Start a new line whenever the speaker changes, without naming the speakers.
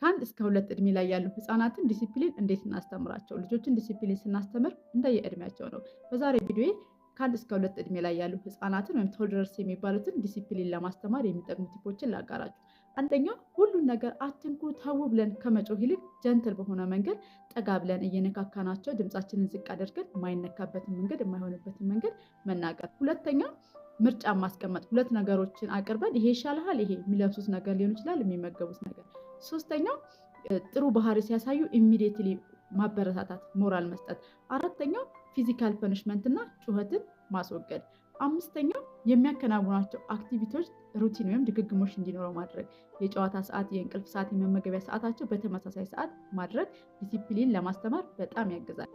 ከ1 እስከ 2 እድሜ ላይ ያሉ ህጻናትን ዲሲፕሊን እንዴት እናስተምራቸው? ልጆችን ዲሲፕሊን ስናስተምር እንደየእድሜያቸው ነው። በዛሬ ቪዲዮ ከ1 እስከ 2 እድሜ ላይ ያሉ ህጻናትን ወይም toddlers የሚባሉትን ዲሲፕሊን ለማስተማር የሚጠቅሙ tip ኦችን ላጋራችሁ። አንደኛው ሁሉን ነገር አትንኩ፣ ተዉ ብለን ከመጮህ ይልቅ gentle በሆነ መንገድ ጠጋ ብለን እየነካካናቸው፣ ድምፃችንን ዝቅ አድርገን የማይነካበትን መንገድ፣ የማይሆንበትን መንገድ መናገር። ሁለተኛ ምርጫ ማስቀመጥ፣ ሁለት ነገሮችን አቅርበን ይሄ ይሻልሃል፣ ይሄ የሚለብሱት ነገር ሊሆን ይችላል፣ የሚመገቡት ነገር። ሶስተኛው ጥሩ ባህሪ ሲያሳዩ immediately ማበረታታት፣ ሞራል መስጠት። አራተኛው physical punishment እና ጩኸትን ማስወገድ። አምስተኛው የሚያከናውኗቸው activity ዎች routine ወይም ድግግሞሽ እንዲኖረው ማድረግ። የጨዋታ ሰዓት፣ የእንቅልፍ ሰዓት፣ የመመገቢያ ሰዓታቸው በተመሳሳይ ሰዓት ማድረግ ዲሲፕሊን ለማስተማር በጣም ያግዛል።